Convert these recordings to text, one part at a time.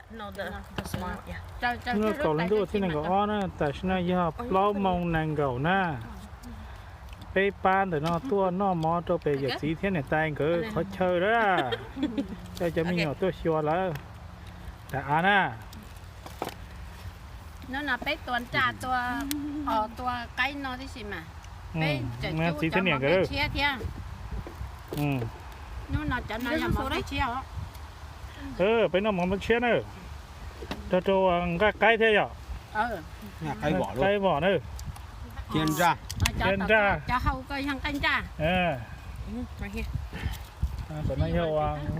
Hnub kaum hli ntuj thib nees nkaum ob na, tam sim no yog plaub moos nees nkaum na. Peb pab ntawm no tuaj noj mov rau pem yawm txiv thiab niam tais nkawd qhov chaw lawm. Coj cov me nyuam tuaj xyuas lawm. Tam av na. Hnub no peb tua nraj tua os tua qaib no tib si mas. Peb tseem cub cov mov nplej tshiab thiab. Hnub no cov no yog mov nplej tshiab os. Peb noj mov nplej tshiab na. Nrog rau nqaij qaib thiab yom. Nqaij vom na. Thiab nraj. Cov hau ko yog nqaij nraj. Tam no yog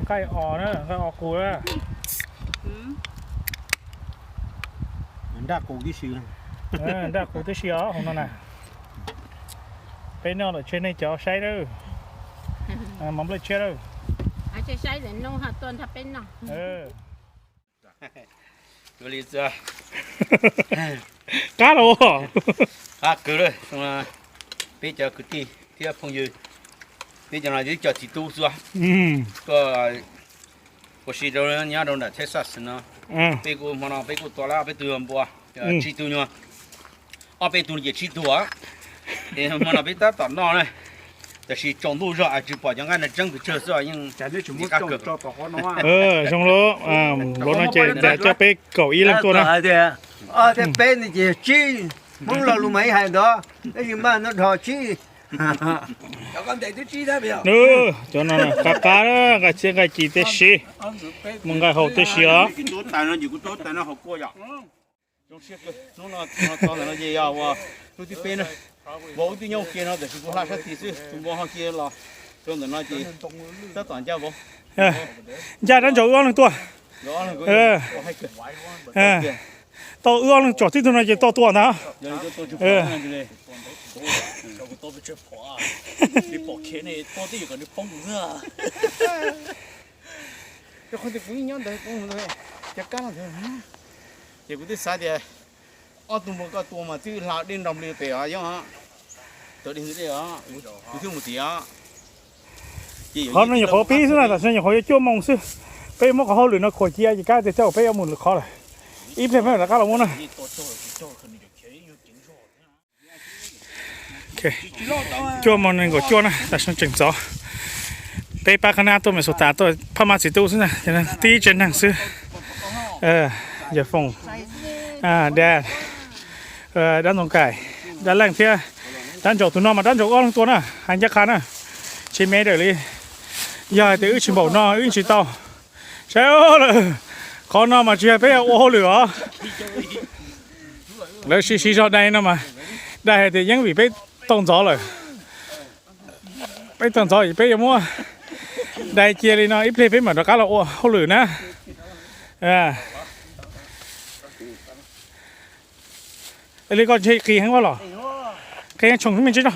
nqaij os na, nqaij os qus na. Nraj qus tib si. Nraj qus tib si os hauv no na. Peb noj lawm tseg nej cov saib na. Mov nplej tshiab na. Saib hnub ho tuaj nrog peb noj. Qab los. Qab kawg li. Peb cov kwv tij thiab phooj ywg, peb cov no twb cov txiv tub xwb. Koj ua si rau nyob rau nram Texas no, peb kuj hmo no peb kuj tua lawm peb tug npua, tsib tug nyuag, ob peb tug ces tsib tug os. Es hmo no peb tab tom noj na, tab sis tsaus ntuj zog es tsis pom cov nqaij no tseeb pes tsawg xwb yeej. Zoo lawm, npua no ces coj peb kaum ib leeg tuaj na. Thiab peb no ces tsib, Hmoob lo lus mas ib hais ntawd, tab sis mas no dhos tsib. Cov no qab qab, nqaij txiab nqaij ci tib si, mus nqaij haus tib si os. Hnub no ces yog ua hnub thib peb na, vauv wb twb nyob ua ke no tab sis kuv hla sab tid xwb, tus npua ho cia los rau ntawm no ces tab tom ncaj vauv. Ncaj dab ntsaum wb ob leeg tuaj. Tau wb ob leeg tsom tib tug no ces tau tua ntag. Ces kuv twb xav tias ob tug npua koj tua mas twb hla dej nrog npli pem os Yob. Qhov no nyuam qhuav pib xwb na, tam sim no nyuam qhuav yuav cuaj moos xwb. Peb muab qhov hauj lwm no khuam cia ces kab tias tej zaum peb yuav mus lwm qhov lawm. Ib pliag peb mam rov qab los muab na. Cuaj moos nees nkaum cuaj na, tam sim no tseem ntxov. Peb pab qhab nab tuaj Minnesota tuaj phaj mab txiv tub xwb na, tib tsev neeg xwb. Yawm Foom, Dad, Dab Ntxoov Kaim, Dab Leej thiab Dab Ntsaum. Tus no mas Dab Ntsaum ob leeg tua na, hais ncaj qha na, tsis me dawm li. Yog hais tias wb tsis npaum no wb tsis tau. Saib lawm, qhov no mas tsis yog peb ua hauj lwm os. Lawv siv siv zog dai no mas, dai hais tias yeej vim peb tau ntxov lawm. Peb tau ntxov peb yuav muab dai cia li no ib pliag peb mam rov qab los ua hauj lwm na. Li koj ntshe qis heev ua los, qis heev tshoom me ntsis no.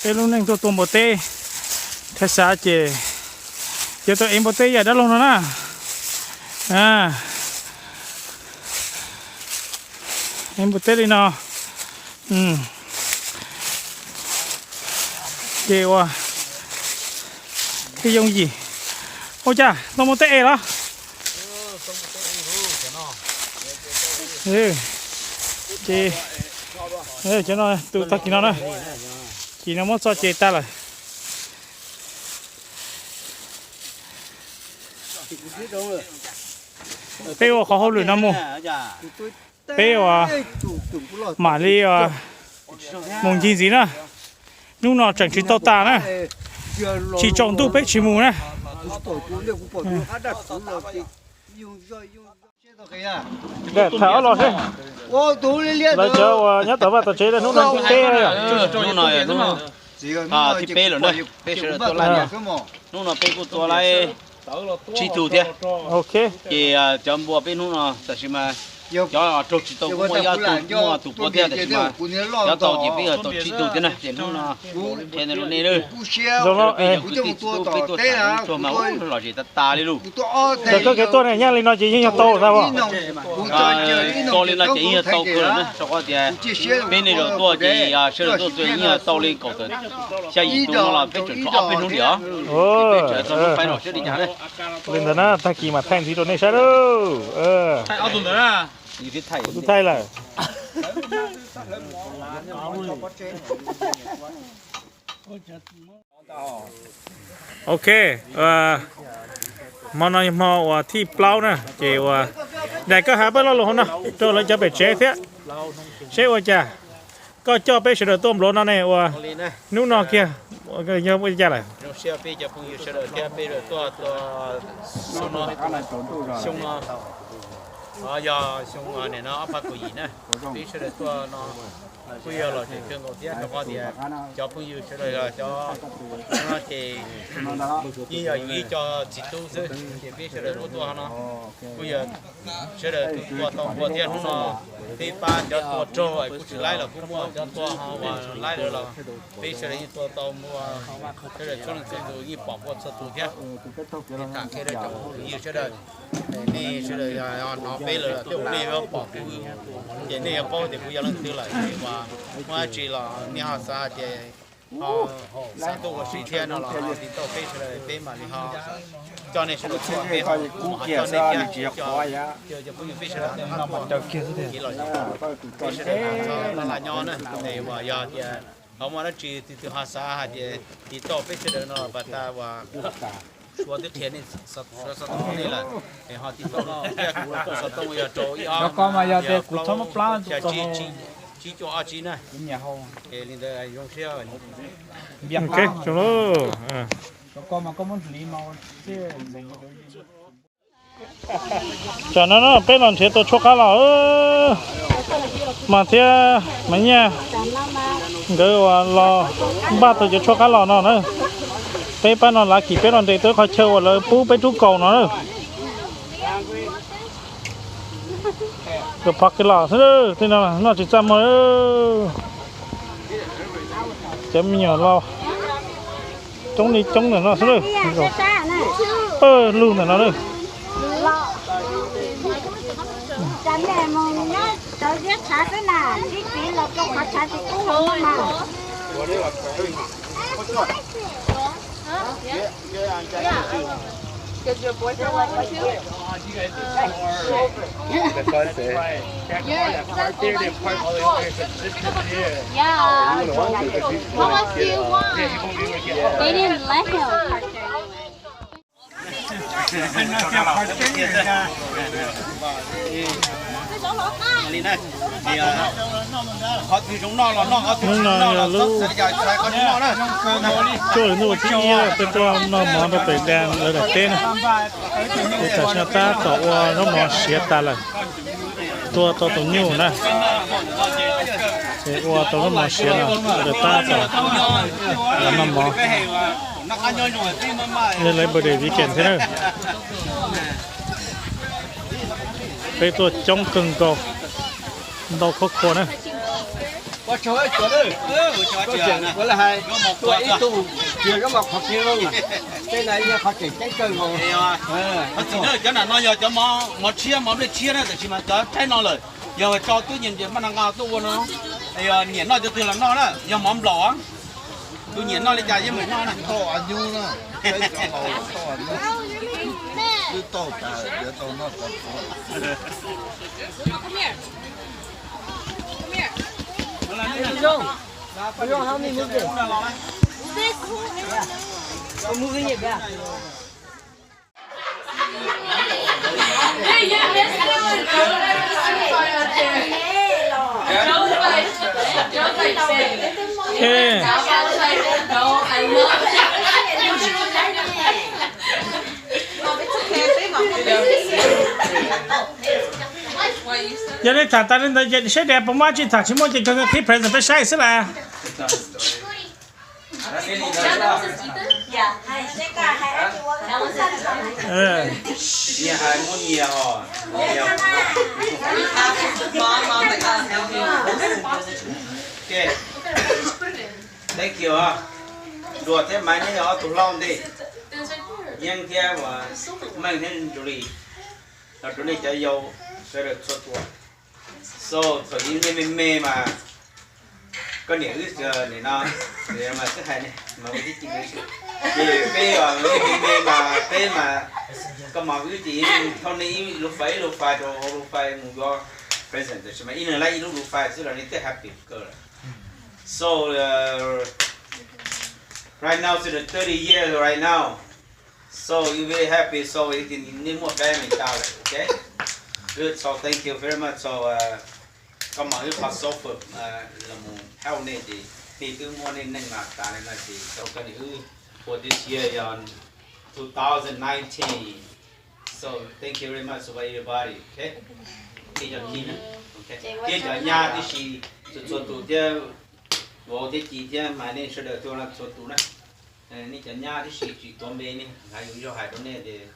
Peb lub neej tuaj tua npua teb, thiab xav ces yuav tau ev npua teb yam dab laug no na. Ev npua teb li no, ces ua tib yooj yim. Ua cas tau npua teb ev los? Ces cov no tus tag kis no na, kis no muab txoj ces tag lawm. Peb ua qhov hauj lwm no mus, peb ua mam li mus ncig ntxiv na. Hnub no tseem tsis tau tas na, tsis tsaus ntuj peb tsis mus na. Tham ob los seb, lawv cov uas nyob tom vaj tom tsev hnub no thib peb, thib peb lawm na, peb sawv daws tuaj laj. Hnub no peb kuj tua laj tsib tug thiab. Ces cov npua peb hnub no tam sim mas Cov raug tsis tau kuj muaj, ib ob tug muaj tus pua thiab, tab sis mas cov tau ces peb yog tau tsib tug thiab na, ces hnub no qhia ntawd rau nej nawb. Zoo no peb yog kwv tij txhua tus, peb tuaj tham lub tsuag mas ub lom zem tas tas li lauj. Txawm koj kev tuaj ne, nyob li no ces yeej yog tau xwb. Tau li no ces yeej yog tau kawg lawm na, rau qhov tias peb nej zaum tuaj ces sawv daws tuaj yeej yog tau li kaum tawm xya yim tus no los peb tseem tshuav ob peb hnub li os. Peb tseem tau hnub faib los seb li cas na. Li ntawd na, tag kis mam thaij ntxiv rau nej saib lauj. Kuv twb thaij lawm. Ok, hmo no hmo uas thib plaub na, ces uas daim koj hais pab lo lus hauv no rau lawv cov pem tsev thiab, seb ua cas koj coj peb sawv daws tuaj nplua no ne, ua hnub no kiag yog ua cas lawm? Zoo siab peb cov phooj ywg sawv daws thiab peb sawv daws tuaj, tuaj xyoo no, xyoo no yog xyoo nim no ob phav kaum yim na, peb sawv daws tuaj no kuj yog lom zem kawg nkaus thiab, rau qhov tias cov phooj ywg sawv daws yog cov no ces yeej yog yus ib co txiv tub xwb, ces peb sawv daws tuaj tuaj no kuj yog sawv daws tuaj tau nplua thiab. Hnub no peb pab cov tua raug kuj tsis laib los kuj muaj, cov tua ho uas laib lawm los peb sawv daws yeej tua tau nplua, sawv daws txhua leej txhua tus yeej pom nplua txhua tus thiab. Tham qhia rau cov phooj ywg sawv daws, nej sawv daws yog hnov peb lawm tej uas nej yuav pom kuv ces nej yuav paub tias kuv yog leej twg lawm, ces uas muaj dab tsi los nej ho xav tias ho xav tuaj ua si thiab no los ho tiv tauj peb sawv daws, peb mam li ho coj nej sawv daws tuaj, peb ho coj nej thiab, coj cov phooj ywg peb sawv daws tuaj, kev lom zem, peb sawv daws txhob laj laj nyob na. Es uas yog tias ho muaj dab tsi tus twg ho xav hais tias tiv tauj peb sawv daws no pas tas uas Suav twb qhia nej, Suav xov tooj nej lawm, es ho tiv tauj no thiab, kuv xov tooj yog rau ib ob, yog plaub xya tsib, tsib cuaj ob tsib na. Es li ntawd zoo siab. Tam no no peb los nrhiav tau tshuab qab los, Mos thiab Maiv Nyiaj nkawd uas los npaj tau cov tshuab qab los no na. Peb pab no lav kim peb los nres tau ib qhov chaw uas lawv pub peb rub kaus no na. Kawg pov kev los xwb, tej no noj tsis txaj muag. Cov me nyuam los coob li coob ntawm no xwb. Pawg lug ntawm no na. Yeah. How much do you want? They didn't let him. Qhov twg zoo noj los noj, qhov twg tsis zoo noj los xav li cas tsis noj na. Tuaj lwm hnub ua thib ib peb tuaj noj mov rau pem da lawv daim teb na. Ces tam sim no tab tom ua zaub mov siav tas lawm. Tua tau tus nyuj na, ces ua tau zaub mov siav no, tab tom los noj mov. Yog lawv birthday weekend thiab na. Peb tuaj coob kawg nkaus, ntau khub khua na. Cov nam no yog cov mov tshiab, mov nplej tshiab na, tiam sis mas cov tshaib no lawm, yog tso tub nyiam nyiam maj nqa tuaj ua no, yog nyiam noj cov twg los noj na, yog mov nplaum. Tus nyiam noj li cas yeej meem noj na. Yog li tham tas li ntawd ces seb tias puas muaj dab tsi tham tsis muaj ces kawg qhib present peb saib xwb las. Nyias hais muab nyias os. Thank you os. Duas thiab Maiv neb yog ob tug hlau ntej. Yeeb thiab Meej thiab Julie los rau nej cov yau sawv daws txhua tus. So thaum ub nej me me mas koj niam wb nim no mas twb hais ne mas ua tib ci ces peb me me mas peb mas koj mas wb ces thauj nej ib lub fais ib lub fais rau hauv lub fais mus yuav present, tab sis mas ib leeg laib ib lub lub fais xwb los nej twb happy kawg lawm. So right now to the thirty years right now. So you very happy, so you can, nej muaj family tau lawm, okay? Good, so thank you very much. So koj mam wb qhov sofa los mus help nej ces nej twb muaj nej neej mas tas li no ces so koj niam wb for this year yog two thousand nineteen. So thank you very much for everybody, okay? Kev cov khib na, kev cov nyab tib si, txhua txhua tus thiab, vauv thiab ci thiab mas nej sawv daws tuaj no txhua tus na. Nej cov nyab tib si tsis tuav npe nej, hais yus yog hais rau nej tias,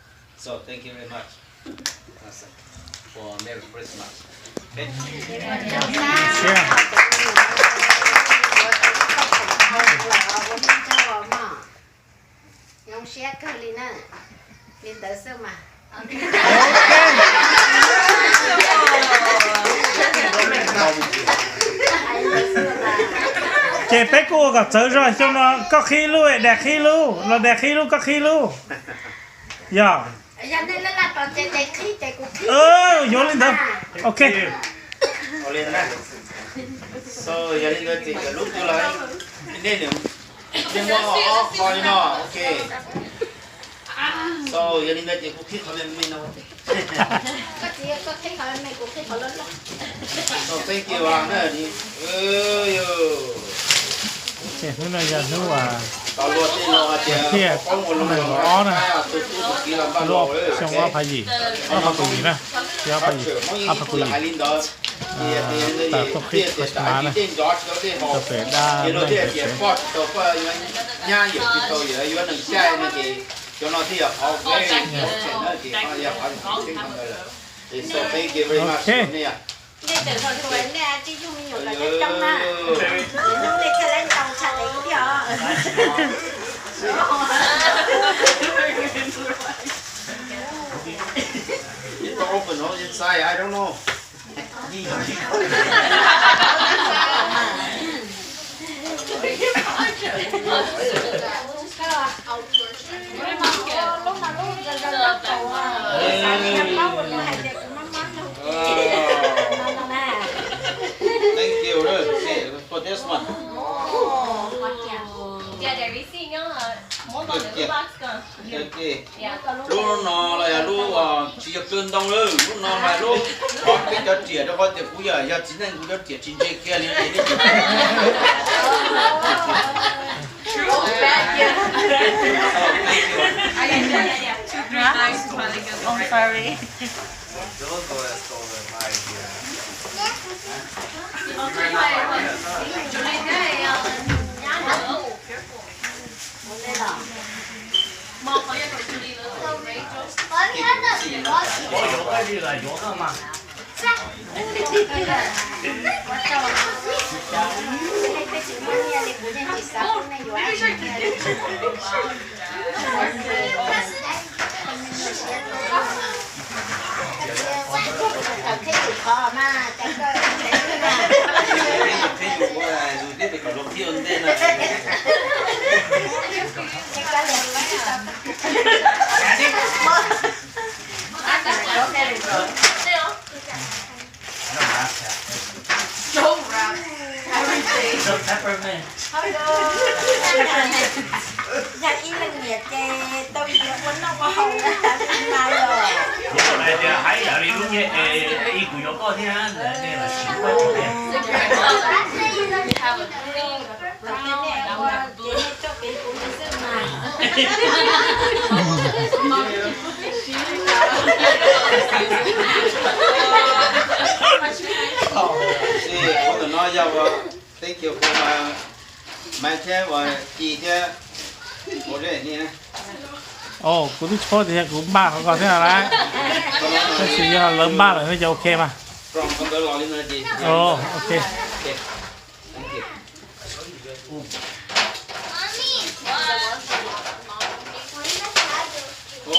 so thank you very much for Merry Christmas. Zoo siab kawg li na, li ntawd xwb mas. Ces peb kuj ua kom txawv zog xyoo no, koj qhib lub, Dad qhib lub, los Dad qhib lub koj qhib lub. Yog. Yuav li ntawd. Ok. So yog li ntawd ces lub twg los nej muab ob qho li no, ok. So yog li ntawd ces kuv qhib qhov me me no. So thank you na. Hnub no yog hnub uas thiaj nees nkaum ob na, lub xyoo ob phav yim, ob phav kaum yim na, tsis ob phav yim, ob phav kaum yim. Tawm tuaj qhib Christmas na, rau pem dab Meej pem. Ok. It's open, no? Inside, I don't know. Thank you. For this one. Lub no los yog lub tsis yog kawg ntoo lawm, lub no mas lub qhov peb cov riam rau qhov tias kuv yog, yog txiv neej kuv cov riam tsis ntse kiag li no ces nej tsis Yog ib leej niam ces tau yuav ua noj ua haus tas li mas los. Hais tias hais yog li lub nyiaj es ib kuv yuav koj thiab ntawd nej los tsis muaj. Ces nej coj kev kuv li xwb mas. Thank you for my, my thiab uas ci thiab Ov, kuv twb tsis paub tias yog kuv npaj qhov ko thiab no las. Tab sis yog lawv npaj lawm no ces ok mas. Ov, ok.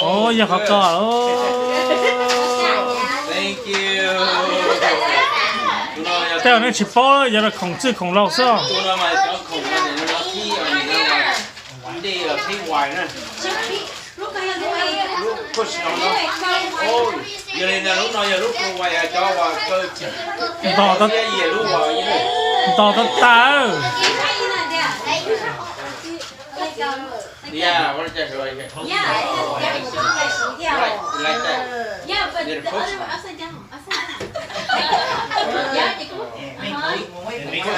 Ov, yog qhov ko. Tej zaum nej tsis paub, yog los khoom txwj khoom laus xwb. Ntog, ntog tag tag. Yog li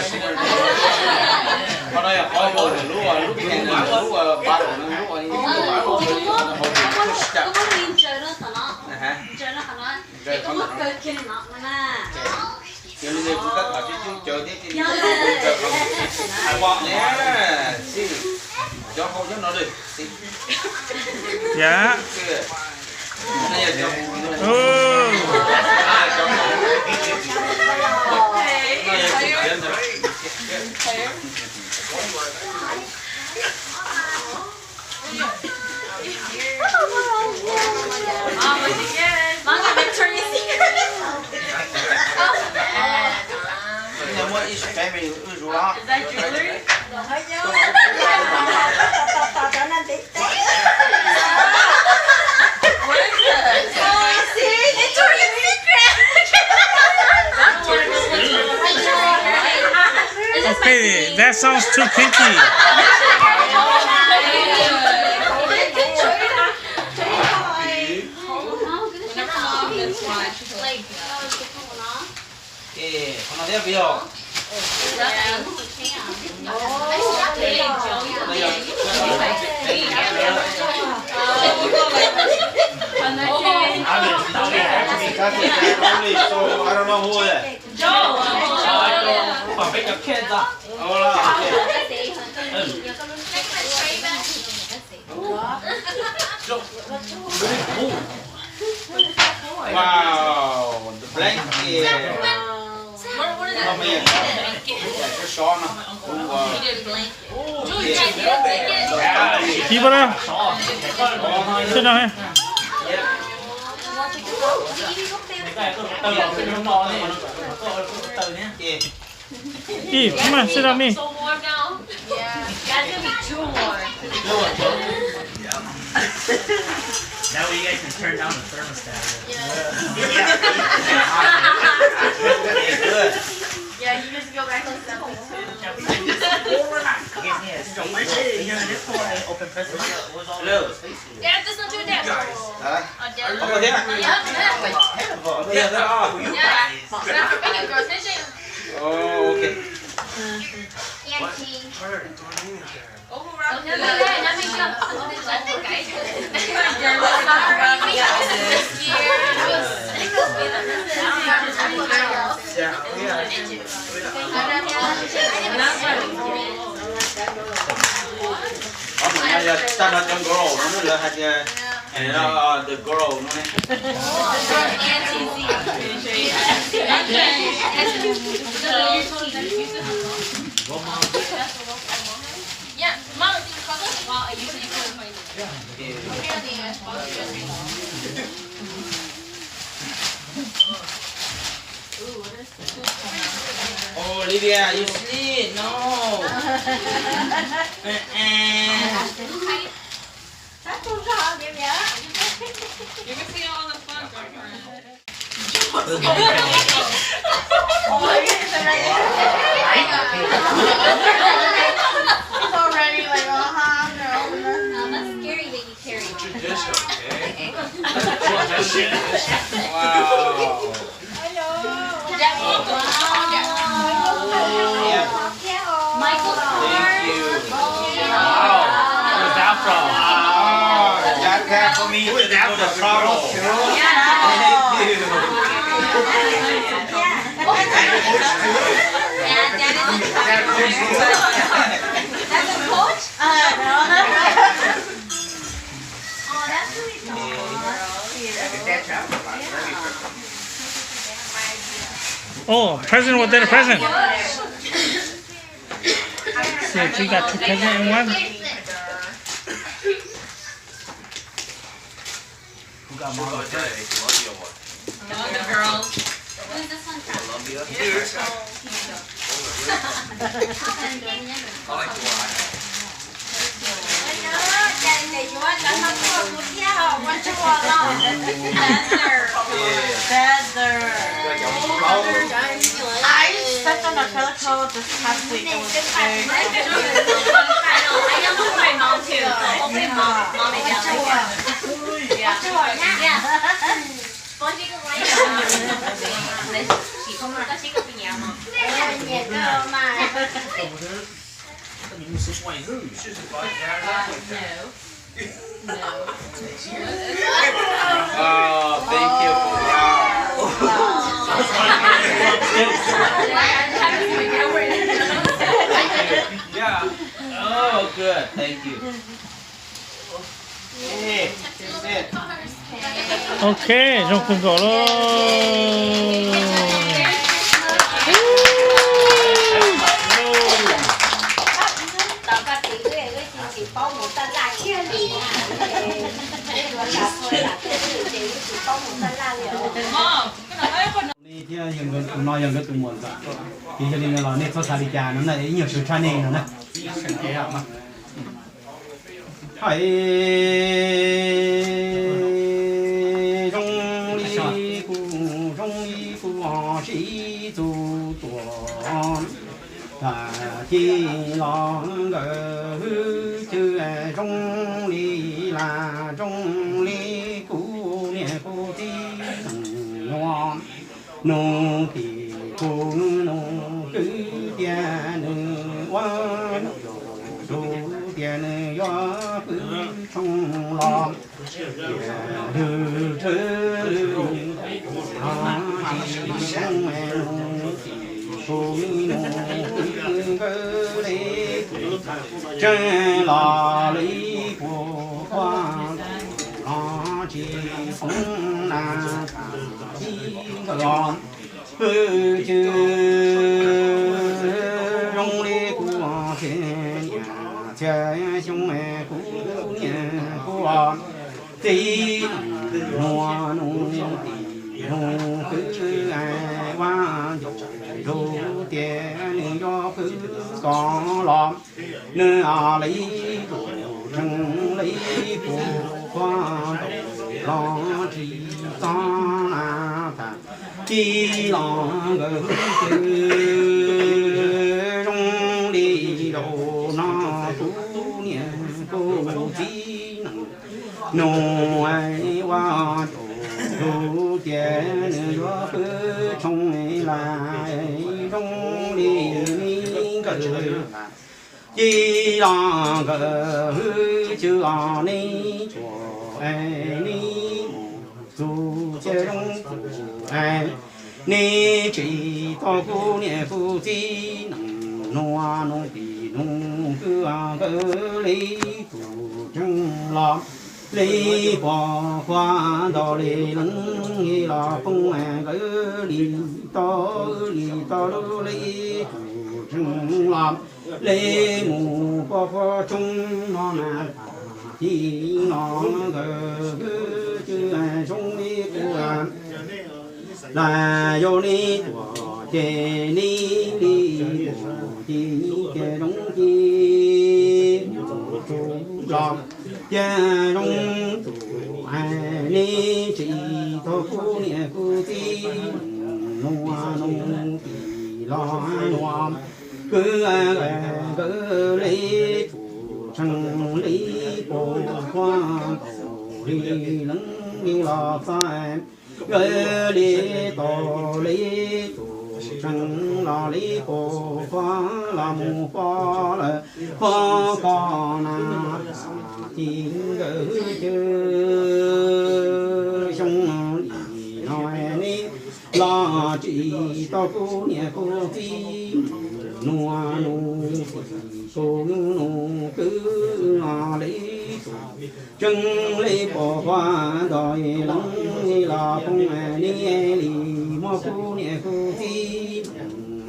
ntawd kuv tab tom coj cov thiab, cov hau nyob no. Yam. Is that jewelry? Okay, that sounds too kinky. Qhov no thiab yog. Wow, the blanket. Sov no. Kib pab na. Sib no. Ib, mas sib no me. That way you guys can turn down the thermostat. Yeah, you just go back to seven two. Open present. Hello. Dad, just don't do that. Huh? Oh, Dad. Over there? Yeah, yeah. Yeah, they're off. Yeah. Not for big girls, they say. Oh, okay. Yeah, King. Tag nrho cov girl no lawv hais tias, the girl no ne. Olivia, you sleep? No. He's already like, uh-huh, I'm gonna open this. Tradition, eh? Wow. Michael Kors. Thank you. Wow. Where's that from? Ah, that pack for me. Where's that from? Thank you. Yeah, that is. That's a Coach? Uh, no. Oh, present with their present. So we got two present and one. Who got mom a present? The girls. Who's this one from? Columbia. Here's I like to watch. Feather. I stepped on a calico this past week. It was very cute. I know. I know. With my mom too. Hopefully mom, mom and dad like it. Yeah. Yeah. Con sí que voy a. Con sí que piñamos. Oh, thank you for that. Yeah. Oh, good. Thank you. Ok, zoo kawg nkaus lauj. Li thiab yog nkawd tus no yog nkawd tus muam ntxawm, ces yog li no los nej txhob xav li cas no na, ib nyuag sawv tshaj nej no na. Hais zoo li kuv, zoo li kuv sib txuas tuaj, tag kis los nkawd hwj chwv zoo li las, zoo li kuv niam kuv txiv neej nyuam. Nus tim kuv nus kwv tias nws ua, nus tias nws yuav kwv tshoob los, tias lwg tshwj lwg los tsis zoo. Nus tim kuv nus kwv nkawd li, tseeb los li puas quaj los tsis poob na, tib nkawd los hwj chwv zoo li kuv txhiaj niam txhiaj xyoo, kuv niam kuv txiv nus, nus tim nus kwv ua ncaus lug tias nws yuav kwv koj los, nws li tuam tseeb li puas quaj ntaus los tsis txog na, tag kis los nkawd hwj chwv zoo li zaum no, kuv niam kuv txiv neej nus ua ncaus lug tias nws yuav kwv tshoob los zoo li nkawd. Kis los nkawd hwj chwv os, neb tsuas neb mus txug cia zoo txug, neb tsis tau kuv niam kuv txiv neej nua, nus tim nus kwv nkawd li tuam tseeb los li puas quaj ntaus li leej los poob, nkawd li tau, li tau lub li tuam tseeb los li mus puas quaj tshoob no na, tag kis no nkawd hwj chwv zoo li kuv, los yog neb tuam ces neb li tuam ces neb cia zoo ci mus txug los cia zoo txug, neb tsis tau kuv niam kuv txiv nua, nus tim los nua kwv nkawd li tuam tseeb li puas quaj ntaus li leej li los txog, nkawd li tau li tuam tseeb los li puas quaj los mus puas lawm puas koj na, tag kis nkawd hwj chwv xyoo li no, neb los tsis tau kuv niam kuv txiv nua, nus tim kuv nus kwv los li tuam tseeb li puas quaj ntaus li leej li los poob, neb li kuv niam kuv txiv,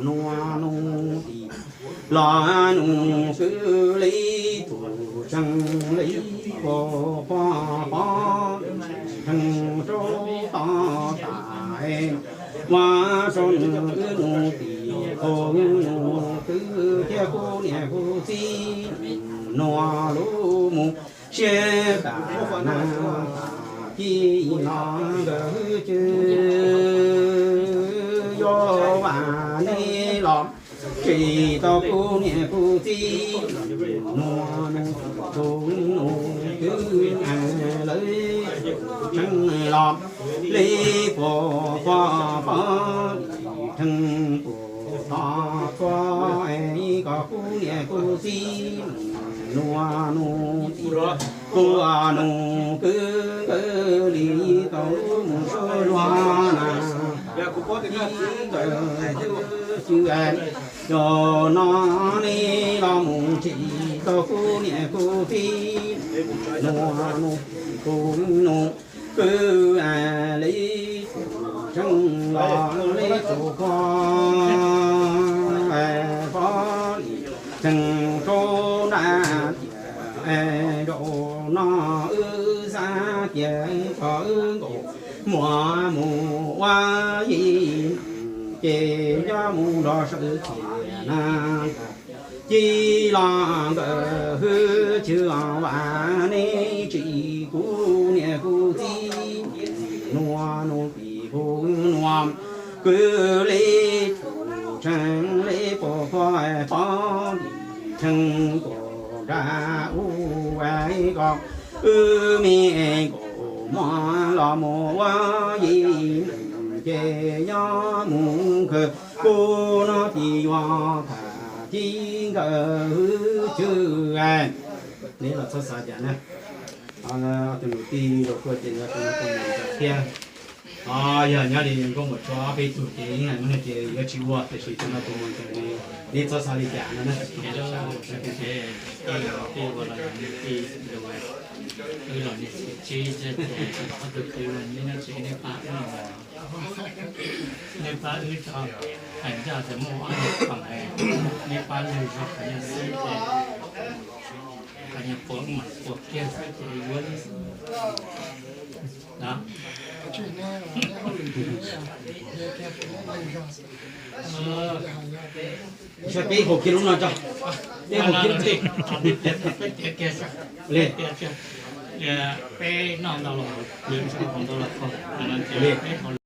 nua nus tij los nus kwv li, tus tseeg li puas pom pom, tseeg rau tod tas, ua rau nws wb nus tij, kuv nus kwv thiab kuv niam kuv txiv, nua lub mus siab tas na, ci los nkawd cw yuav vas li los tsis tau kuv niam kuv txiv, nua nus kuv nus kwv lawv tseeg los li puas pom pom, tseeg puas tod txhua, kom kuv niam kuv txiv, nua nus tij, kuv nus kwv nkawd li tau lub mus sawv luag na. Tij nkawd cw, yog no li los mus tsis tau kuv niam kuv txiv, nua nus kuv nus kwv li, tseeg los li tus ko, pom li tseeg rau nram tiaj, zaum no wb xav tias kom wb nkaus muaj mus ua yim, ces nyob mus nrog sawv tsees na. Ci los nkawd hwj chim vam neb tsis kuv niam kuv txiv, nua nus tij kuv nus kwv li, tseeg li puas pom pom, tseeg kuv nrad u, kom wb me nkaus muaj los mus ua yim, ces nyob mus kawg kuv no tij yuav tham tij nkawd hwj chim. Neb los txhob xav cas na. Tus nus tij los kuj tias yog tus no tus mus ntawd thiab. Yog nyob li nkauj muam tshuav ob peb tug ces yeej hais no ces yuav tsis ua, tiam sis tus no tus mus ntawd li, neb txhob xav li cas no na. Wb los niam txiv tsib, ob tug kwv los neb nyob tsev neb pab wb, neb pab wb tso, hais ncaj tias muaj ob niag khoom, neb pab lwg zog qhov nyuag xwb ces, qhov nyuag puas wb mam puas kiag xwb ces yuav li xwb. Saib peb haus kiag lub no tso, peb haus kiag lub li. Peb noj ntau los, ntau los, li.